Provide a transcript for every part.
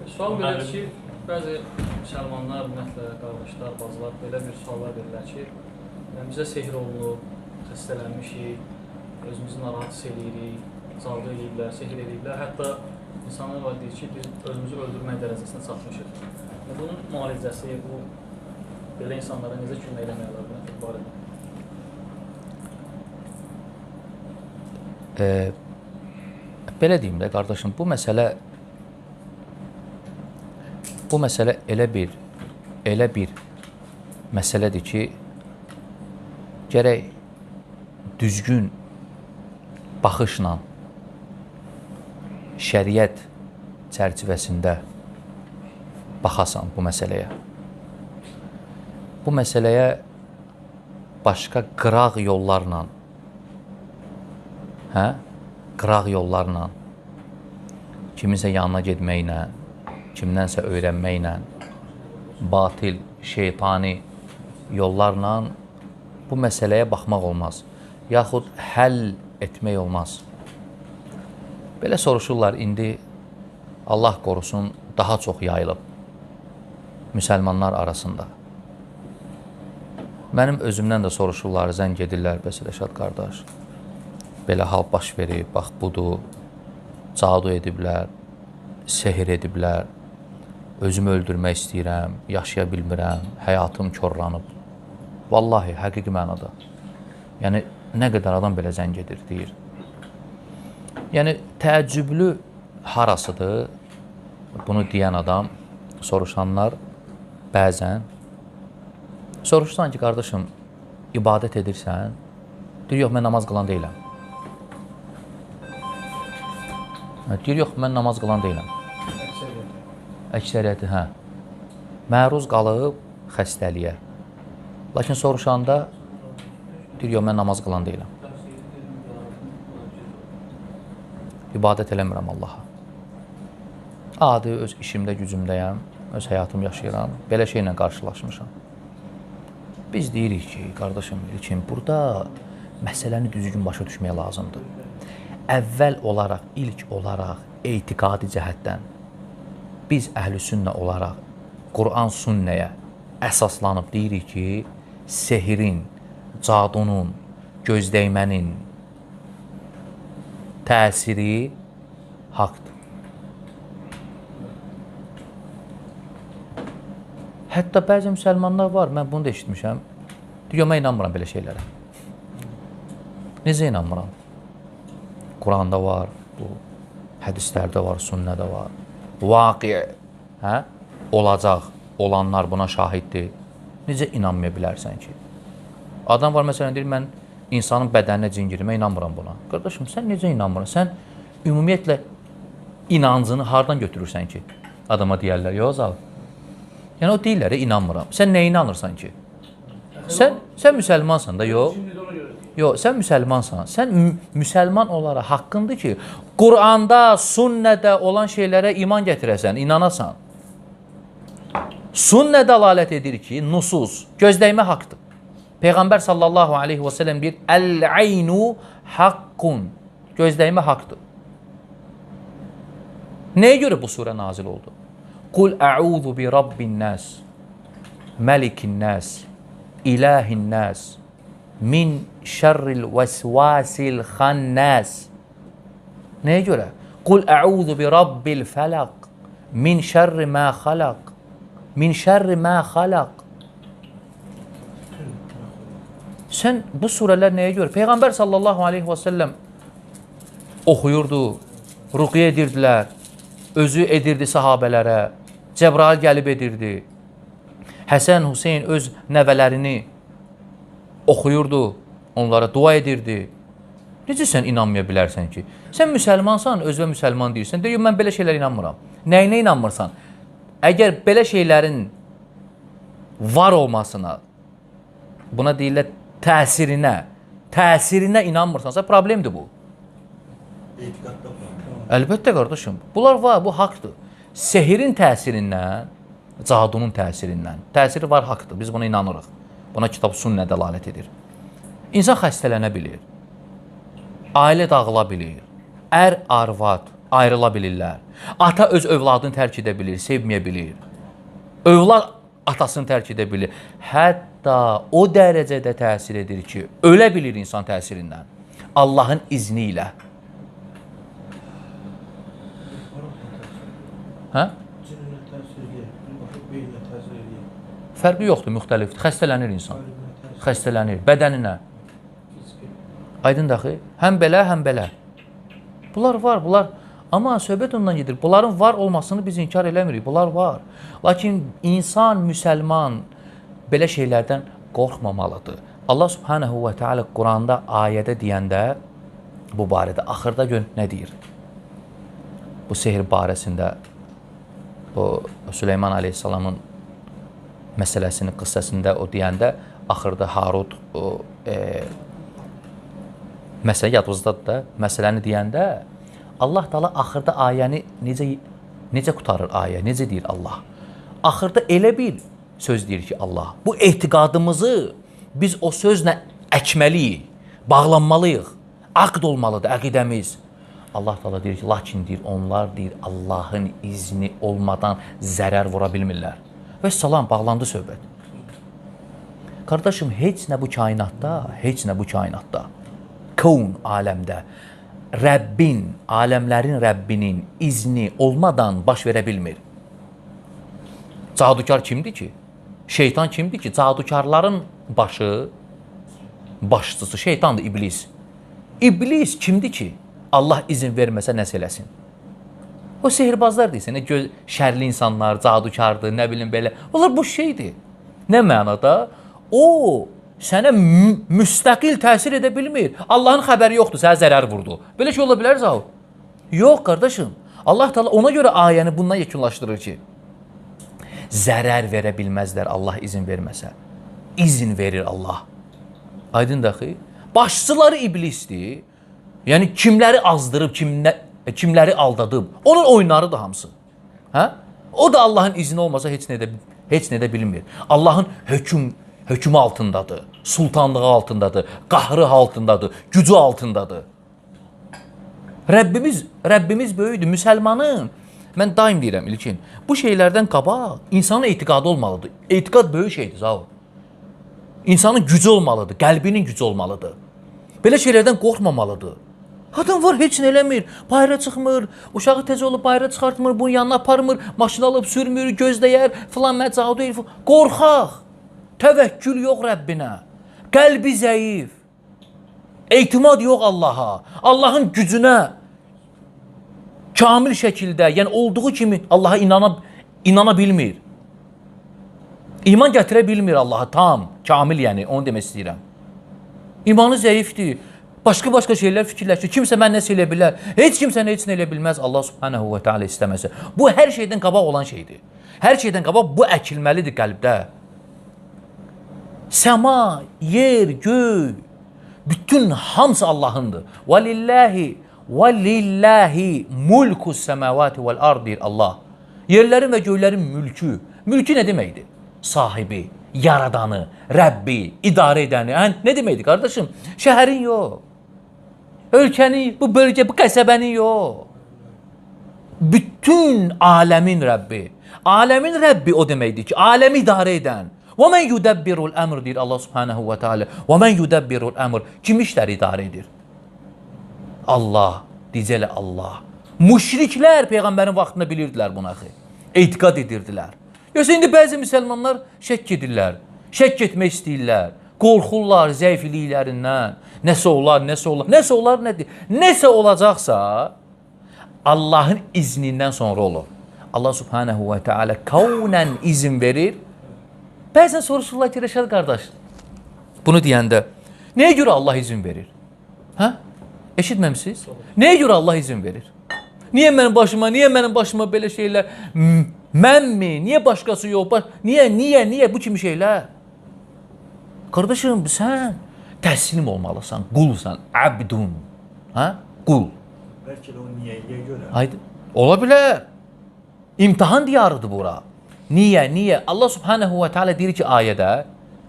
Sual belədir ki, bəzi müsəlmanlar, ümumiyyətlə, qardaşlar, bacılar belə bir suallar verirlər ki, bizə sehr olunub, xəstələnmişik, özümüzü narahat hiss eləyirik, cadu eləyiblər, sehr eləyiblər. Hətta insanlar var deyir ki, biz özümüzü öldürmək dərəcəsinə çatmışıq. Bunun müalicəsi, bu belə insanlara necə kömək eləmək olar buna barədə? Belə deyim də, qardaşım, bu məsələ elə bir məsələdir ki, gərək düzgün baxışla şəriət çərçivəsində baxasan bu məsələyə. Bu məsələyə başqa qıraq yollarla, qıraq yollarla, kiminsə yanına getməklə, kimdənsə öyrənməklə, batil, şeytani yollarla bu məsələyə baxmaq olmaz. Yaxud həll etmək olmaz. Belə soruşurlar, indi Allah qorusun, daha çox yayılıb müsəlmanlar arasında. Mənim özümdən də soruşurlar, zəng edirlər, bəs Rəşad qardaş, belə hal baş verib, bax budur, cadu ediblər, sehr ediblər, özümü öldürmək istəyirəm, yaşaya bilmirəm, həyatım korlanıb. Vallahi, həqiqi mənada. Yəni, nə qədər adam belə zəng edir, deyir. Yəni, təəccüblü harasıdır bunu deyən adam, soruşanlar bəzən. Soruşsan ki, qardaşım, ibadət edirsən? Deyir, yox, mən namaz qılan deyiləm. Deyir, yox, mən namaz qılan deyiləm. Əksəriyyəti, hə. Məruz qalıb xəstəliyə. Lakin soruşanda, deyir, yox, mən namaz qılan deyiləm. İbadət eləmirəm Allaha. Adi öz işimdə, gücümdəyəm, öz həyatımı yaşayıram, belə şeylə qarşılaşmışam. Biz deyirik ki, qardaşım, ilkin, burada məsələni düzgün başa düşmək lazımdır. Əvvəl olaraq, ilk olaraq, etiqadi cəhətdən biz əhl-i sünnə olaraq Quran sünnəyə əsaslanıb deyirik ki, sehirin, cadunun, gözdəymənin təsiri haqdır. Hətta bəzi müsəlmanlar var, mən bunu da eşitmişəm. Deyir, mən inanmıram belə şeylərə. Necə inanmıram? Quranda var, bu hədislərdə var, sünnədə var. Vaqi, hə? Olacaq, olanlar buna şahiddir. Necə inanmaya bilərsən ki? Adam var, məsələn, deyir, mən insanın bədəninə cin girir, mən inanmıram buna. Qardaşım, sən necə inanmıram? Sən ümumiyyətlə inancını hardan götürürsən ki? Adama deyərlər, yox, al. Yəni, o deyirlər, inanmıram. Sən nəyə inanırsan ki? Sən müsəlmansan da, yox. Yox, sən müsəlmansan. Sən müsəlman olaraq haqqındır ki, Quranda, sünnədə olan şeylərə iman gətirəsən, inanasan. Sünnə dəlalət edir ki, nusus, gözdəymə haqdır. Peyğəmbər sallallahu aleyhi və səlləm deyir, Əl-aynu haqqun, gözdəymə haqdır. Nəyə görə bu surə nazil oldu? Qul əuzu bi rabbin nəs, məlikin nəs, ilahin nəs, min şərril vəsvasil xannəs. Nəyə görə? Qul əuzu bi rabbil fələq, min şərri mə xalaq, min şərri mə xalaq. Sən bu surələr nəyə görə? Peyğəmbər sallallahu aleyhi və səlləm oxuyurdu, ruqyə edirdilər, özü edirdi sahabələrə, Cəbrail gəlib edirdi. Həsən, Hüseyin öz nəvələrini oxuyurdu, onlara dua edirdi. Necə sən inanmaya bilərsən ki? Sən müsəlmansan, özünə müsəlman deyirsən. Deyir, mən belə şeylərə inanmıram. Nəyinə inanmırsan? Əgər belə şeylərin var olmasına, buna deyirlər təsirinə inanmırsansa problemdir bu. Əlbəttə qardaşım, bunlar var, bu haqdır. Sehirin təsirindən, cadunun təsirindən, təsiri var, haqdır, biz buna inanırıq. Buna kitab sünnə dəlalət edir. İnsan xəstələnə bilir, ailə dağıla bilir, ər, arvad Ayrıla bilirlər. Ata öz övladını tərk edə bilir, sevməyə bilir. Övlad atasını tərk edə bilir. Hətta o dərəcədə təsir edir ki, ölə bilir insan təsirindən. Allahın izni ilə. Hə? Cininə təsir edir, beyninə təsir edir. Fərqi yoxdur, müxtəlifdir. Xəstələnir insan. Xəstələnir, bədəninə. Aydın daxı? Həm belə, həm belə. Bunlar var, bunlar. Amma söhbət ondan gedir. Bunların var olmasını biz inkar eləmirik. Bunlar var. Lakin insan, müsəlman belə şeylərdən qorxmamalıdır. Allah Subhanahu və Teala Quranda ayədə deyəndə bu barədə axırda gör nə deyir? Bu sehr barəsində o Süleyman Aleyhisselamın məsələsini, qıssəsində o deyəndə axırda Harut o məsələ yadınızdadır da, məsələni deyəndə Allah Teala axırda ayəni necə qurtarır ayə, necə deyir Allah? Axırda elə bir söz deyir ki Allah, bu etiqadımızı biz o sözlə əkməliyik, bağlanmalıyıq, aqd olmalıdır əqidəmiz. Allah Teala deyir ki, lakin deyir, onlar deyir, Allahın izni olmadan zərər vura bilmirlər. Və salam, bağlandı söhbət. Qardaşım, heç nə bu kainatda, heç nə bu kainatda, kaun aləmdə, Rəbbin, aləmlərin Rəbbinin izni olmadan baş verə bilmir. Cadukar kimdir ki? Şeytan kimdir ki? Cadukarların başı, başçısı şeytandır, iblis. İblis kimdir ki? Allah izin verməsə nəsə eləsin? O sehirbazlar deyirsən, şərli insanlar, cadukardır, nə bilim belə. Onlar boş şeydir. Nə mənada? O sənə müstəqil təsir edə bilmir. Allahın xəbəri yoxdur, sənə zərər vurdu. Belə şey ola bilər Zahur? Yox, qardaşım. Allah Teala ona görə ayəni bundan yekunlaşdırır ki, zərər verə bilməzlər Allah izin verməsə. İzin verir Allah. Aydın daxı? Başçıları iblisdir. Yəni kimləri azdırıb, kimləri aldadıb, onun oyunlarıdır hamısı. Hə? O da Allahın izni olmasa heç nə edə bilmir. Allahın hökmü altındadır, sultanlığı altındadır, qahrı altındadır, gücü altındadır. Rəbbimiz böyükdür. Müsəlmanın, mən daim deyirəm İlkin, bu şeylərdən qabaq insanın etiqadı olmalıdır. Etiqad böyük şeydir, Zahur. İnsanın gücü olmalıdır, qəlbinin gücü olmalıdır. Belə şeylərdən qorxmamalıdır. Adam var, heç nə eləmir, bayıra çıxmır, uşağı tez olub bayıra çıxartmır, bunun yanına aparmır, maşını alıb sürmür, gözləyər, filan məcadu elif. Qorxaq, təvəkkül yox Rəbbinə, qəlbi zəif, etimad yox Allaha, Allahın gücünə kamil şəkildə, yəni olduğu kimi Allaha inana bilmir. İman gətirə bilmir Allaha tam, kamil yəni, onu demək istəyirəm. İmanı zəifdir. Başqa-başqa şeylər fikirləşir. Kimsə mən nəsə eləyə bilər. Heç kimsə heç nə eləyə bilməz Allah Subhanahu və Teala istəməsə. Bu hər şeydən qabaq olan şeydir. Hər şeydən qabaq bu əkilməlidir qəlbdə. Səma, yer, göy, bütün hamısı Allahındır. Vəlillahi, vəlillahi mulkus səmavati vəl ard deyir Allah. Yerlərin və göylərin mülkü. Mülkü nə deməkdir? Sahibi, yaradanı, Rəbbi, idarə edəni. Hə, nə deməkdir qardaşım? Şəhərin yox, ölkənin, bu bölgə, bu qəsəbənin yox. Bütün aləmin Rəbbi. Aləmin Rəbbi o deməkdir ki, aləmi idarə edən. Və mən yudabbirul əmr deyir Allah Subhanahu və Teala. Və mən yudabbirul əmr. Kim işləri idarə edir? Allah, diyəcək elə Allah. Müşriklər peyğəmbərin vaxtında bilirdilər bunu axı. Etiqad edirdilər. Yoxsa indi bəzi müsəlmanlar şəkk edirlər, şəkk etmək istəyirlər, qorxurlar zəifliklərindən. Nəsə olar, nəsə olar, nəsə olar nədir? Nəsə olacaqsa Allahın iznindən sonra olur. Allah Subhanahu və Teala kaunən izin verir. Bəzən soruşurlar ki, Rəşad qardaş, bunu deyəndə nəyə görə Allah izin verir? Hə? Eşitməmisiniz? Nəyə görə Allah izin verir? Niyə mənim başıma, niyə mənim başıma belə şeylər? Mənmi? Niyə başqası yox? Niyə, niyə, niyə bu kimi şeylər? Qardaşım, sən təslim olmalısan, qulsan, abdun. Hə? Qul. Bəlkə də o niyəyə görə. Aydın. Ola bilər. İmtahan diyarıdır bura. Niyə, niyə? Allah Subhanahu və Teala deyir ki ayədə,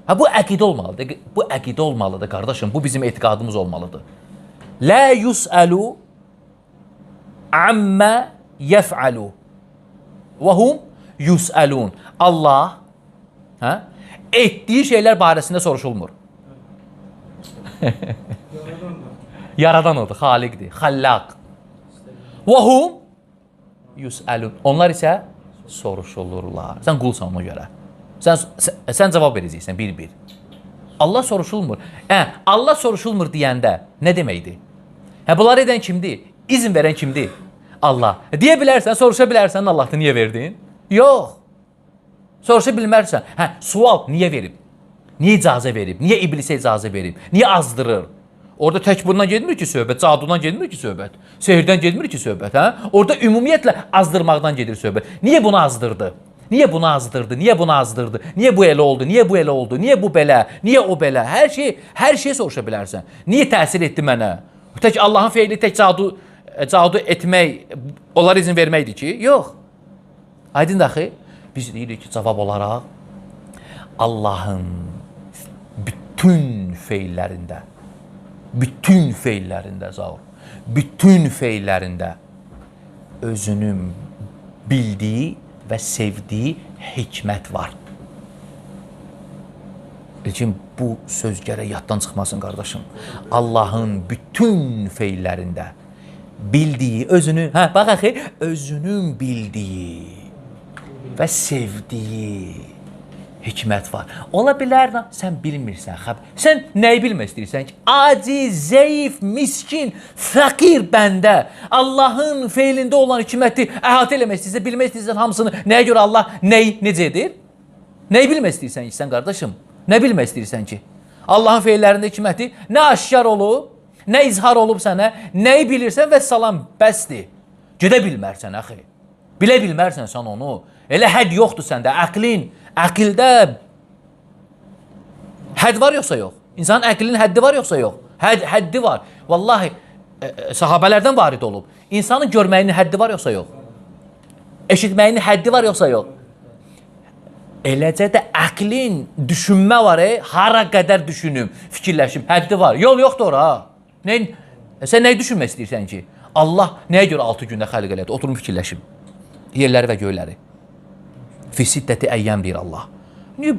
hə bu əqidə olmalıdır. Bu əqidə olmalıdır qardaşım. Bu bizim etiqadımız olmalıdır. La yus'alu Ammə yəf'alu və hum yus'alun. Allah hə, etdiyi şeylər barəsində soruşulmur. Yaradan odur, xaliqdir, xallaq. Və hum yus'alun. Onlar isə soruşulurlar. Sən qulsan ona görə. Sən cavab verəcəksən bir-bir. Allah soruşulmur. Allah soruşulmur deyəndə nə deməkdir? Bunları edən kimdir? İzin verən kimdir? Allah. Deyə bilərsən, soruşa bilərsən, Allahdır, niyə verdin? Yox. Soruşa bilmərsən. Sual niyə verib? Niyə icazə verib? Niyə iblisə icazə verib? Niyə azdırır? Orada tək bundan getmir ki söhbət, cadudan getmir ki söhbət, sehirdən getmir ki söhbət, hə? Orada ümumiyyətlə azdırmaqdan gedir söhbət. Niyə bunu azdırdı? Niyə bunu azdırdı? Niyə bunu azdırdı? Niyə bu elə oldu? Niyə bu elə oldu? Niyə bu belə? Niyə o belə? Hər şeyi soruşa bilərsən. Niyə təsir etdi mənə? Tək Allahın feili, tək cadu etmək, onlara izin verməkdir ki? Yox. Aydın daxı, biz deyirik ki, cavab olaraq Allahın bütün feillərində, bütün feillərində, Zaur, bütün feillərində özünün bildiyi və sevdiyi hikmət var. İlkin, bu söz gərək yaddan çıxmasın, qardaşım. Allahın bütün feillərində bildiyi, özünü, bax axı, özünün bildiyi və sevdiyi hikmət var. Ola bilər, sən bilmirsən, sən nəyi bilmək istəyirsən ki? Aciz, zəif, miskin, fəqir bəndə Allahın feilində olan hikməti əhatə eləmək istəyirsən, bilmək istəyirsən hamısını, nəyə görə Allah nəyi necə edir? Nəyi bilmək istəyirsən ki, sən qardaşım? Nə bilmək istəyirsən ki? Allahın feillərində hikməti nə aşkar olub, nə izhar olub sənə, nəyi bilirsən və salam bəsdir. Gedə bilmərsən axı. Bilə bilmərsən sən onu. Elə hədd yoxdur səndə. Əqlin, əqildə hədd var yoxsa yox? İnsanın əqlinin həddi var yoxsa yox? Həddi var. Vallahi, sahabələrdən varid olub. İnsanın görməyinin həddi var yoxsa yox? Eşitməyinin həddi var yoxsa yox? Eləcə də əqlin düşünmə var, hara qədər düşünüm, fikirləşim, həddi var. Yol yoxdur ora. Sən nəyi düşünmək istəyirsən ki? Allah nəyə görə 6 gündə xəlq elədi? Oturum fikirləşim. Yerləri və göyləri. Fi siddəti əyyəm deyir Allah. Niyə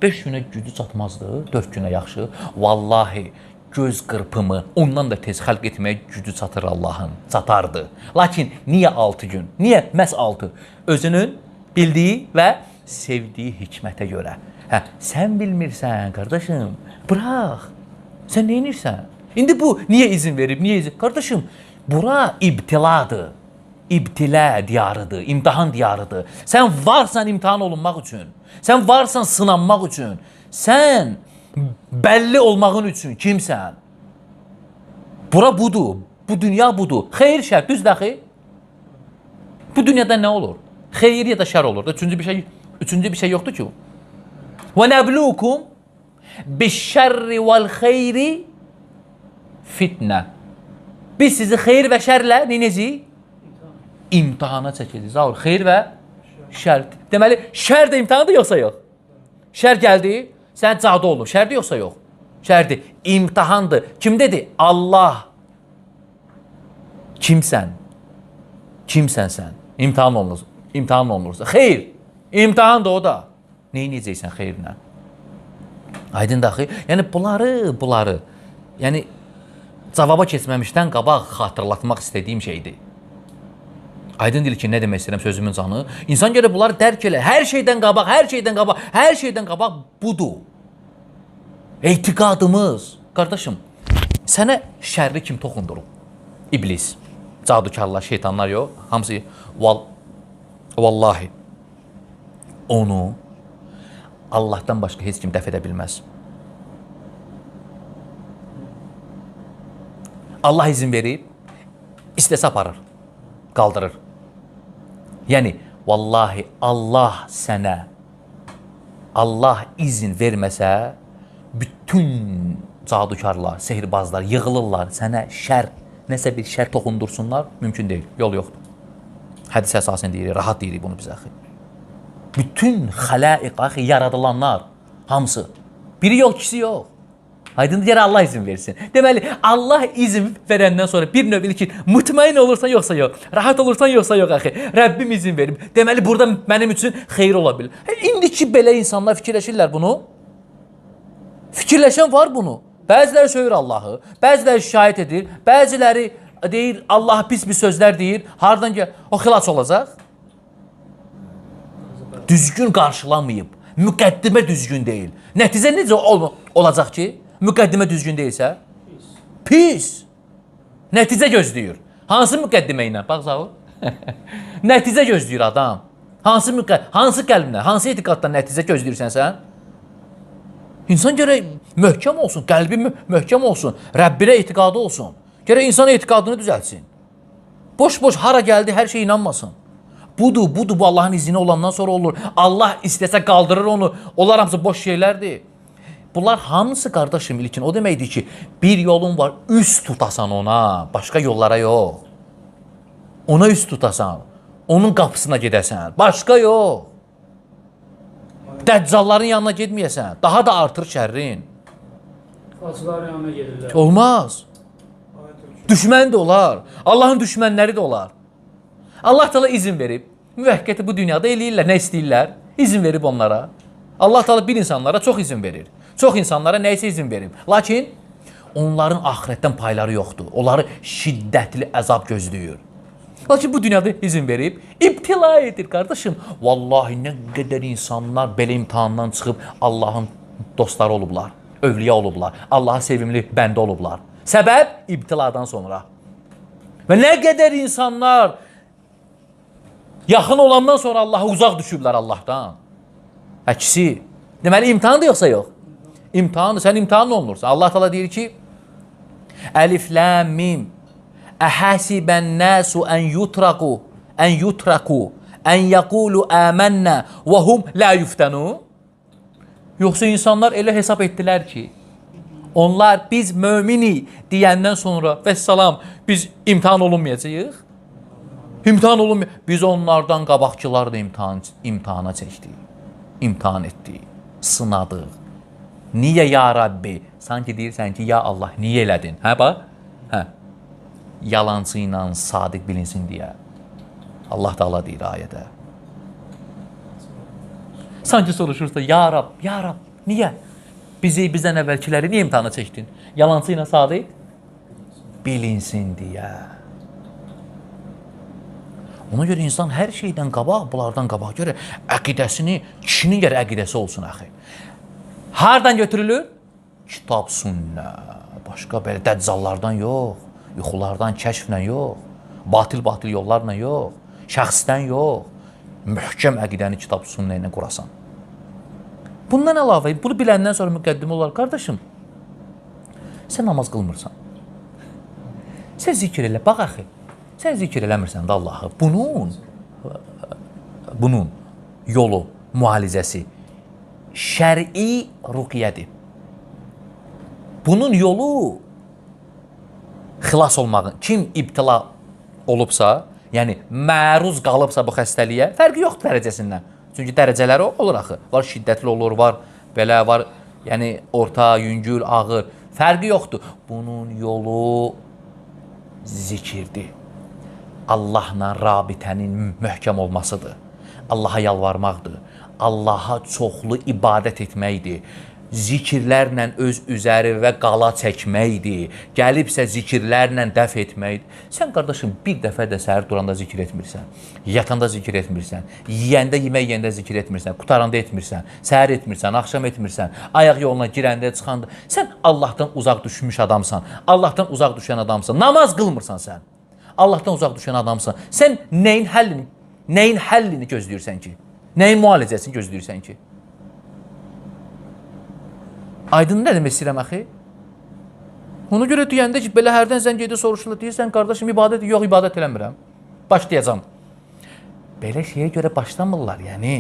5 günə gücü çatmazdı, 4 günə yaxşı? Vallahi göz qırpımı ondan da tez xəlq etməyə gücü çatır Allahın, çatardı. Lakin niyə 6 gün? Niyə məhz 6? Özünün bildiyi və sevdiyi hikmətə görə. Sən bilmirsən, qardaşım, bıraq. Sən nə edirsən? İndi bu niyə izin verib, niyə izin? Qardaşım, bura ibtiladır. İbtilə diyarıdır, imtahan diyarıdır. Sən varsan imtahan olunmaq üçün, sən varsan sınanmaq üçün, sən bəlli olmağın üçün kimsən? Bura budur, bu dünya budur. Xeyir, şər, düz daxı. Bu dünyada nə olur? Xeyir ya da şər olur. Üçüncü bir şey yoxdur ki. Və nəblukum biş-şərri vəl-xeyri fitnə. Biz sizi xeyir və şərlə nə edəcəyik? İmtahana çəkəcəyik. Zaur, xeyir və şər. Deməli, şər də imtahandır yoxsa yox? Şər gəldi, sən cadu olun. Şərdir yoxsa yox? Şərdir. İmtahandır. Kim dedi? Allah. Kimsən? Kimsən sən? İmtahan olunur. İmtahan olunursa. Xeyir. İmtahandır o da. Nə edəcəksən xeyirlə? Aydın daxı. Yəni, bunları, yəni, cavaba keçməmişdən qabaq xatırlatmaq istədiyim şeydir. Aydın deyil ki, nə demək istəyirəm sözümün canı. İnsan görə bunları dərk elə. Hər şeydən qabaq, hər şeydən qabaq, hər şeydən qabaq budur. Etiqadımız. Qardaşım, sənə şərri kim toxundurub? İblis, cadukarlar, şeytanlar yox. Hamısı, vallahi, onu Allahdan başqa heç kim dəf edə bilməz. Allah izin verib, istəsə aparır, qaldırır. Yəni, vallahi Allah sənə, Allah izin verməsə, bütün cadukarlar, sehirbazlar yığılırlar sənə şər, nəsə bir şər toxundursunlar, mümkün deyil, yol yoxdur. Hədis əsasən deyirik, rahat deyirik bunu biz axı. Bütün xələiq, axı, yaradılanlar, hamısı. Biri yox, ikisi yox. Aydındır, gərək Allah izin versin. Deməli, Allah izin verəndən sonra bir növ ilkin mutmain olursan yoxsa yox, rahat olursan yoxsa yox axı. Rəbbim izin verib. Deməli, burada mənim üçün xeyir ola bilər. İndiki belə insanlar fikirləşirlər bunu. Fikirləşən var bunu. Bəziləri söyür Allahı, bəziləri şikayət edir, bəziləri deyir, Allah pis bir sözlər deyir. Hardan gəl? O xilas olacaq. Düzgün qarşılamayıb. Müqəddimə düzgün deyil. Nəticə necə olacaq ki? Müqəddimə düzgün deyilsə? Pis. Nəticə gözləyir. Hansı müqəddimə ilə? Bax, Zaur. Nəticə gözləyir adam. Hansı qəlblə, hansı etiqaddan nəticə gözləyirsən sən? İnsan gərək möhkəm olsun, qəlbi möhkəm olsun, Rəbbinə etiqadı olsun. Gərək insan etiqadını düzəltsin. Boş-boş hara gəldi, hər şeyə inanmasın. Budur, budur, bu Allahın izni olandan sonra olur. Allah istəsə qaldırır onu. Onlar hamısı boş şeylərdir. Bunlar hamısı qardaşım ilkin o deməkdir ki, bir yolun var, üst tutasan ona, başqa yollara yox. Ona üst tutasan, onun qapısına gedəsən, başqa yox. Dəccalların yanına getməyəsən, daha da artır şərrin. Falçıların yanına gedirlər. Olmaz. Düşmən də olar, Allahın düşmənləri də olar. Allah Teala izin verib, müvəqqəti bu dünyada eləyirlər, nə istəyirlər, izin verib onlara. Allah Teala bir insanlara çox izin verir. Çox insanlara nəyisə izin verib. Lakin onların axirətdən payları yoxdur. Onları şiddətli əzab gözləyir. Lakin bu dünyada izin verib, ibtila edir qardaşım. Vallahi nə qədər insanlar belə imtahandan çıxıb Allahın dostları olublar, övliya olublar, Allaha sevimli bəndə olublar. Səbəb ibtiladan sonra. Və nə qədər insanlar yaxın olandan sonra Allaha uzaq düşüblər Allahdan. Əksi. Deməli, imtahandır yoxsa yox? İmtahandır. Sən imtahanla olunursan. Allah Teala deyir ki, Əlif, Ləm, Mim, Əhəsibən nəsu ən yutraku, ən yutraku, ən yəqulu əmənnə və hum la yuftənu. Yoxsa insanlar elə hesab etdilər ki, onlar biz mömini deyəndən sonra vəssalam, biz imtahan olunmayacağıq. İmtahan olunmuyor. Biz onlardan qabaqçılar da imtahana çəkdik. İmtahan etdik. Sınadıq. Niyə ya Rabbi? Sanki deyirsən ki, ya Allah, niyə elədin? Hə, bax? Hə. Yalancı ilə sadiq bilinsin deyə. Allah Teala deyir ayədə. Sanki soruşursa, ya Rab, ya Rab, niyə? Bizi, bizdən əvvəlkiləri niyə imtahana çəkdin? Yalancı ilə sadiq bilinsin deyə. Ona görə insan hər şeydən qabaq, bunlardan qabaq görə əqidəsini, kişinin görə əqidəsi olsun axı. Hardan götürülür? Kitab, sünnə, başqa belə dəccallardan yox, yuxulardan, kəşflə yox, batil-batil yollarla yox, şəxsdən yox, möhkəm əqidəni kitab, sünnə ilə qurasan. Bundan əlavə, bunu biləndən sonra müqəddimə olar, qardaşım, sən namaz qılmırsan, sən zikr elə, bax axı, sən zikr eləmirsən də Allahı. Bunun yolu, müalicəsi şər'i ruqiyyədir. Bunun yolu xilas olmağın, kim ibtila olubsa, yəni məruz qalıbsa bu xəstəliyə, fərqi yoxdur dərəcəsindən. Çünki dərəcələri olur axı. Var şiddətli olur, var belə, var yəni orta, yüngül, ağır. Fərqi yoxdur. Bunun yolu zikirdir. Allahla rabitənin möhkəm olmasıdır. Allaha yalvarmaqdır. Allaha çoxlu ibadət etməkdir. Zikirlərlə öz üzəri və qala çəkməkdir. Gəlibsə zikirlərlə dəf etməkdir. Sən qardaşım bir dəfə də səhər duranda zikir etmirsən, yatanda zikir etmirsən, yiyəndə, yemək yeyəndə zikir etmirsən, qutaranda etmirsən, səhər etmirsən, axşam etmirsən, ayaq yoluna girəndə, çıxanda. Sən Allahdan uzaq düşmüş adamsan, Allahdan uzaq düşən adamsan, namaz qılmırsan sən. Allahdan uzaq düşən adamsan. Sən nəyin həllini gözləyirsən ki? Nəyin müalicəsini gözləyirsən ki? Aydın nə demək istəyirəm axı? Ona görə deyəndə ki, belə hərdən zəng edir, soruşurlar, deyirsən, qardaşım, ibadət, yox, ibadət eləmirəm. Başlayacam. Belə şeyə görə başlamırlar, yəni.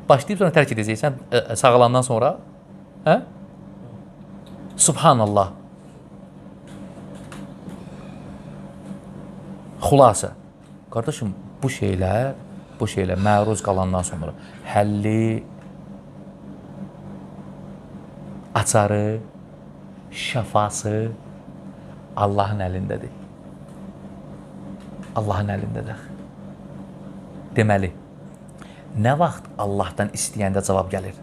Başlayıb sonra tərk edəcəksən sağalandan sonra. Hə? Subhanallah. Xülasə, qardaşım, bu şeylər məruz qalandan sonra həlli, açarı şəfası Allahın əlindədir. Allahın əlindədir. Deməli, nə vaxt Allahdan istəyəndə cavab gəlir?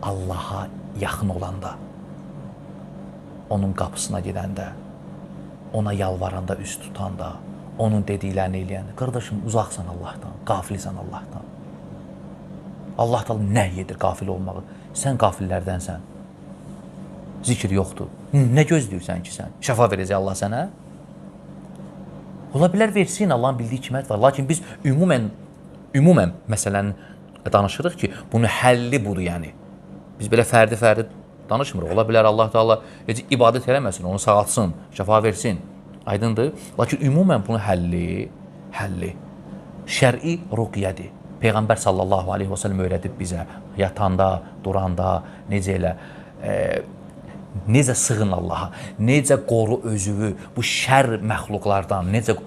Allaha yaxın olanda, onun qapısına gedəndə, ona yalvaranda, üst tutanda, onun dediklərini eləyəndə. Qardaşım, uzaqsan Allahdan, qafilsən Allahdan. Allah da nə yedir qafil olmağı? Sən qafillərdənsən. Zikr yoxdur. Nə gözləyirsən ki sən? Şəfa verəcək Allah sənə? Ola bilər versin, Allahın bildiyi hikmət var. Lakin biz ümumən məsələni danışırıq ki, bunun həlli budur yəni. Biz belə fərdi-fərdi danışmırıq. Ola bilər Allah Teala heç ibadət eləməsin, onu sağaltsın, şəfa versin. Aydındır. Lakin ümumən bunun həlli şər'i ruqyədir. Peyğəmbər sallallahu aleyhi və səlləm öyrədib bizə yatanda, duranda, necə elə, necə sığın Allaha, necə qoru özünü bu şər məxluqlardan, necə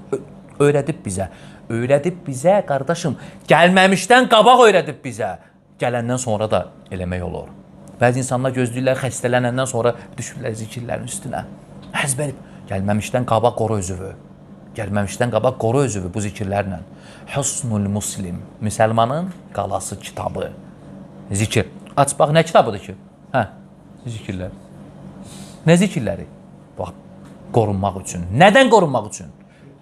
öyrədib bizə. Öyrədib bizə, qardaşım, gəlməmişdən qabaq öyrədib bizə. Gələndən sonra da eləmək olur. Bəzi insanlar gözləyirlər, xəstələnəndən sonra düşürlər zikirlərin üstünə. Əzbərib, gəlməmişdən qabaq qoru özünü. Gəlməmişdən qabaq qoru özünü bu zikirlərlə. Husnul Muslim, müsəlmanın qalası kitabı. Zikir. Aç bax, nə kitabıdır ki? Hə, zikirlər. Nə zikirləri? Bax, qorunmaq üçün. Nədən qorunmaq üçün?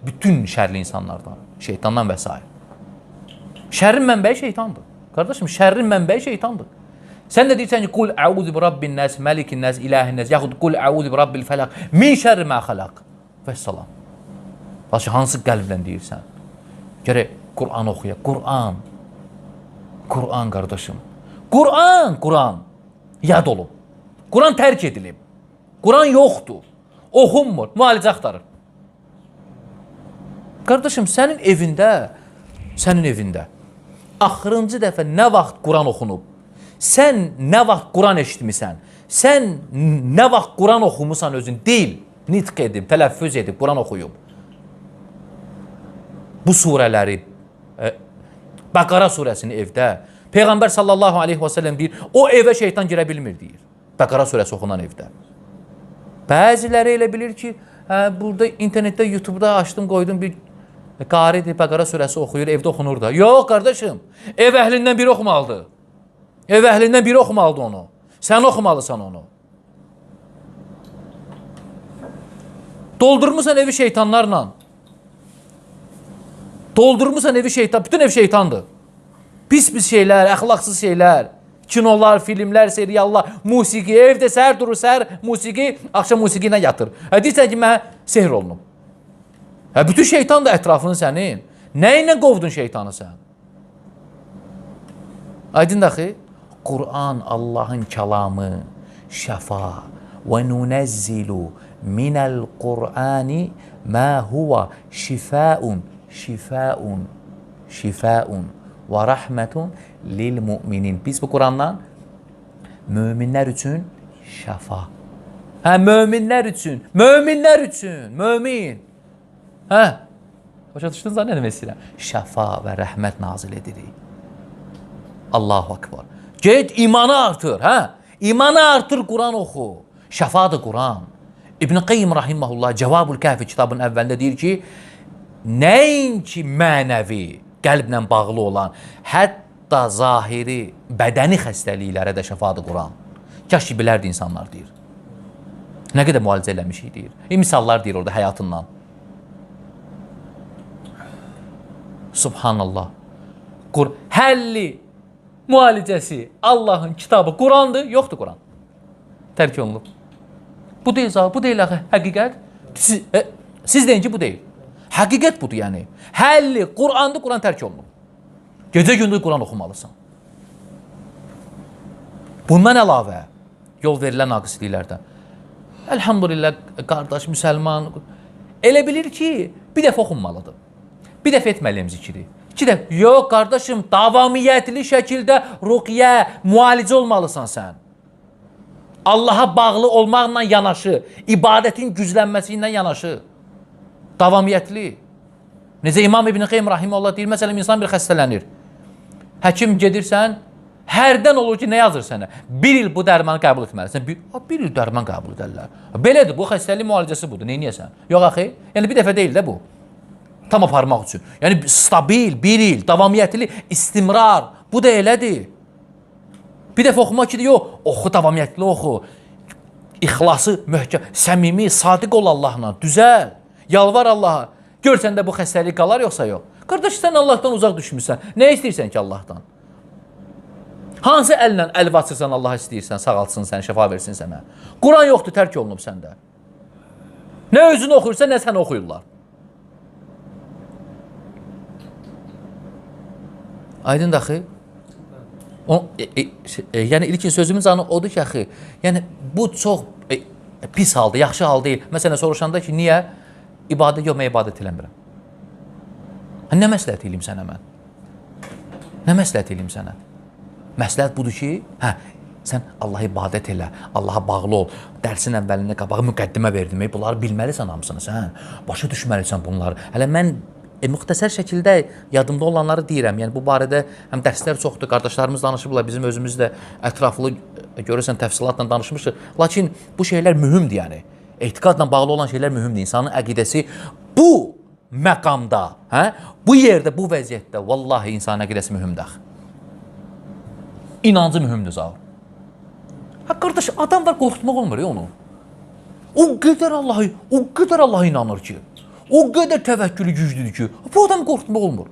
Bütün şərli insanlardan, şeytandan və s. Şərrin mənbəyi şeytandır. Qardaşım, şərrin mənbəyi şeytandır. Sən də deyirsən ki, qul əuzu bi rabbin nəs, məlikin nəs, ilahin nəs, yaxud qul əuzu bi rabbil fələq, min şərri mə xələq. Vəssalam. Lakin hansı qəlblə deyirsən? Gərək Quran oxuya. Quran. Quran, qardaşım. Quran, Quran. Yad olub. Quran tərk edilib. Quran yoxdur. Oxunmur. Müalicə axtarır. Qardaşım, sənin evində axırıncı dəfə nə vaxt Quran oxunub? Sən nə vaxt Quran eşitmisən? Sən nə vaxt Quran oxumusan özün? Deyil, nitq edib, tələffüz edib, Quran oxuyub. Bu surələri, Bəqara surəsini evdə, Peyğəmbər sallallahu aleyhi və səlləm deyir, o evə şeytan girə bilmir, deyir. Bəqara surəsi oxunan evdə. Bəziləri elə bilir ki, burada internetdə, YouTube'da açdım, qoydum bir qaridir, Bəqara surəsi oxuyur, evdə oxunur da. Yox, qardaşım, ev əhlindən biri oxumalıdır. Ev əhlindən biri oxumalıdır onu. Sən oxumalısan onu. Doldurmursan evi şeytanlarla. Doldurmursan evi şeytan, bütün ev şeytandır. Pis-pis şeylər, əxlaqsız şeylər, kinolar, filmlər, seriallar, musiqi, evdə səhər durur, səhər musiqi, axşam musiqi ilə yatır. Deyirsən ki, mənə sehr olunub. Bütün şeytan da ətrafını sənin. Nə ilə qovdun şeytanı sən? Aydın daxı, Quran Allahın kəlamı, şəfa və nunəzzilu minəl Qur'ani mə huvə şifaun, şifaun, şifaun və rəhmətun lil müminin. Biz bu Qurandan möminlər üçün şəfa. Hə, möminlər üçün, möminlər üçün, mömin. Hə, başa düşdünüz nə demək istəyirəm? Şəfa və rəhmət nazil edirik. Allahu akbar. Get imanı artır, hə? İmanı artır, Quran oxu. Şəfadır Quran. İbn Qayyim rahimehullah Cevabul Kahfi kitabının əvvəlində deyir ki, nəinki mənəvi, qəlblə bağlı olan, hətta zahiri, bədəni xəstəliklərə də şəfadır Quran. Kaş ki bilərdi insanlar deyir. Nə qədər müalicə eləmişik deyir. Misallar deyir orada həyatından. Subhanallah. Həlli, müalicəsi Allahın kitabı Qurandır, yoxdur Quran. Tərk olunub. Bu deyil, bu deyil həqiqət. Siz deyin ki, bu deyil. Həqiqət budur yəni. Həlli Qurandır, Quran tərk olunub. Gecə gündüz Quran oxumalısan. Bundan əlavə yol verilən naqisliklərdən. Elhamdülillah, qardaş, müsəlman elə bilir ki, bir dəfə oxunmalıdır. Bir dəfə etməliyim zikri. İki dəfə. Yox, qardaşım, davamiyyətli şəkildə ruqyə, müalicə olmalısan sən. Allaha bağlı olmaqla yanaşı, ibadətin güclənməsi ilə yanaşı. Davamiyyətli. Necə İmam İbn Qayyim rahimehullah deyir, məsələn, insan bir xəstələnir. Həkim gedirsən, Hərdən olur ki, nə yazır sənə? Bir il bu dərmanı qəbul etməlisən. Bir il dərman qəbul edərlər. Belədir, bu xəstəlik müalicəsi budur. Neyniyəsən? Yox axı, yəni bir dəfə deyil də bu. Tam aparmaq üçün. Yəni stabil, bir il, davamiyyətli, istimrar. Bu da elədir. Bir dəfə oxumaq ki, yox, oxu, davamiyyətli oxu. İxlası möhkəm, səmimi, sadiq ol Allahla, düzəl. Yalvar Allaha. Gör səndə bu xəstəlik qalar yoxsa yox. Qardaş, sən Allahdan uzaq düşmüsən. Nə istəyirsən ki Allahdan? Hansı əllə əl açırsan Allaha istəyirsən, sağaltsın səni, şəfa versin sənə. Quran yoxdur, tərk olunub səndə. Nə özünü oxuyursan, nə səni oxuyurlar. Aydın da axı? Yəni ilkin sözümün canı odur ki, axı, yəni bu çox pis haldır, yaxşı hal deyil. Məsələn, soruşanda ki, niyə? İbadət yox, mən ibadət eləmirəm. Nə məsləhət eləyim sənə mən? Nə məsləhət eləyim sənə? Məsləhət budur ki, hə, sən Allaha ibadət elə, Allaha bağlı ol. Dərsin əvvəlində qabağı müqəddimə verdim. Bunları bilməlisən hamısını sən. Başa düşməlisən bunları. Hələ mən müxtəsər şəkildə yadımda olanları deyirəm. Yəni bu barədə həm dərslər çoxdur, qardaşlarımız danışıblar, bizim özümüz də ətraflı görürsən təfsilatla danışmışıq. Lakin bu şeylər mühümdür yəni. Etiqadla bağlı olan şeylər mühümdür. İnsanın əqidəsi bu məqamda, hə? Bu yerdə, bu vəziyyətdə vallahi insanın əqidəsi mühümdür. İnancı mühümdür Zaur. Hə qardaş, adam var, qorxutmaq olmur ya onu. O qədər Allah'a, o qədər Allah'a inanır ki, o qədər təvəkkülü güclüdür ki, bu adam qorxutmaq olmur.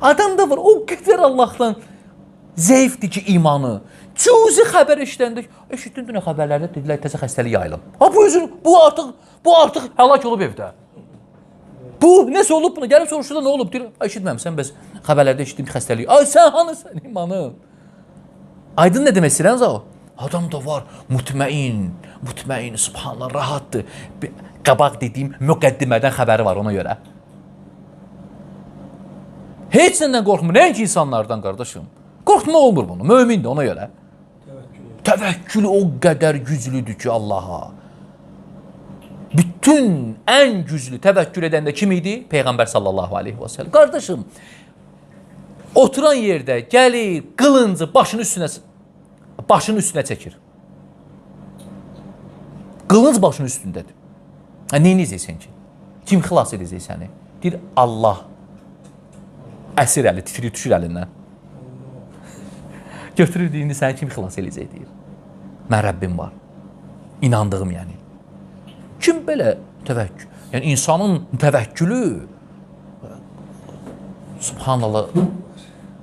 Adam da var, o qədər Allahdan zəifdir ki, imanı. Cüzi xəbər eşidəndə, eşitdin dünə xəbərlərdə dedilər təzə xəstəlik yayılıb. Ha bu özün, bu artıq həlak olub evdə. Bu, nəsə olub buna? Gəlib soruşdu da nə olub? Deyir, eşitməmsən, bəs xəbərlərdə eşitdim ki, xəstəlik. Ay, sən hanısan imanın? Aydın nə demək istəyirən Zaur? Adam da var, mutməin, mutməin, subhanallah, rahatdır. Qabaq dediyim müqəddimədən xəbəri var ona görə. Heç nədən qorxmur, nəinki insanlardan qardaşım. Qorxma olmur bunu, mömindir ona görə. Təvəkkülü o qədər güclüdür ki Allaha. Bütün ən güclü təvəkkül edən də kim idi? Peyğəmbər sallallahu aleyhi və səlləm. Qardaşım, oturan yerdə gəlir, qılıncı başının üstünə çəkir. Qılınc başının üstündədir. Nə edəcəksən ki? Kim xilas edəcək səni? Deyir, Allah. Əsir əli, titrir, düşür əlindən. Götürür, deyir, indi səni kim xilas edəcək, deyir. Mən Rəbbim var. İnandığım yəni. Kim belə təvəkkül? Yəni insanın təvəkkülü, subhanallah,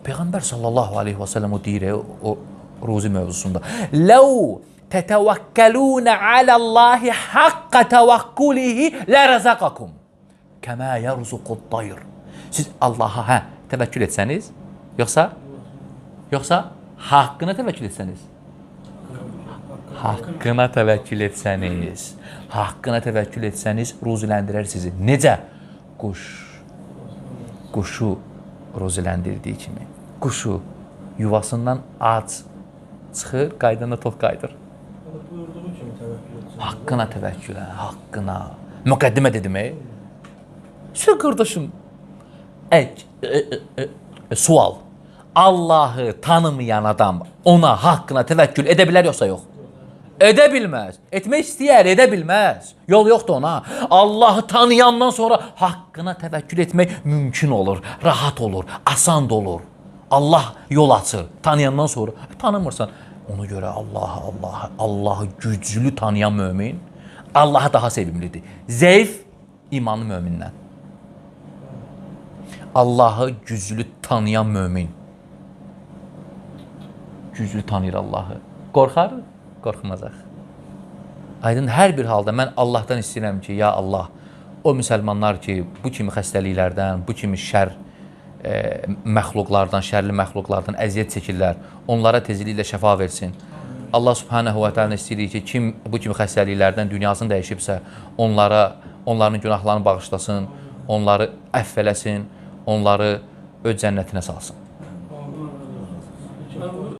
Peyğəmbər sallallahu aleyhi və səlləm o deyir, o ruzi mövzusunda. Ləv tətəvəkkəlunə aləllahi haqqa təvəkkulihi lərəzəqakum kəmə yərzuqud dayr. Siz Allaha hə, təvəkkül etsəniz, yoxsa haqqına təvəkkül etsəniz? Haqqına təvəkkül etsəniz, haqqına təvəkkül etsəniz, ruziləndirər sizi. Necə? Quş, quşu ruziləndirdiyi kimi. Quşu yuvasından ac çıxır, qaydanda tox qayıdır. Buyurduğu kimi təvəkkül etsin. Haqqına təvəkkül, haqqına. Müqəddimə dedim, Sən qardaşım, sual. Allahı tanımayan adam ona haqqına təvəkkül edə bilər yoxsa yox? Edə bilməz. Etmək istəyər, edə bilməz. Yol yoxdur ona. Allahı tanıyandan sonra haqqına təvəkkül etmək mümkün olur, rahat olur, asan olur. Allah yol açır. Tanıyandan sonra tanımırsan. Ona görə Allahı, Allahı, Allahı güclü tanıyan mömin Allaha daha sevimlidir. Zəif imanlı mömindən. Allahı güclü tanıyan mömin. Güclü tanıyır Allahı. Qorxar? Qorxmazaq. Aydın, hər bir halda mən Allahdan istəyirəm ki, ya Allah, o müsəlmanlar ki, bu kimi xəstəliklərdən, bu kimi şər məxluqlardan, şərli məxluqlardan əziyyət çəkirlər, onlara tezliklə şəfa versin. Allah subhanahu və təala istəyirik ki, kim bu kimi xəstəliklərdən dünyasını dəyişibsə, onlara, onların günahlarını bağışlasın, onları əfv eləsin, onları öz cənnətinə salsın.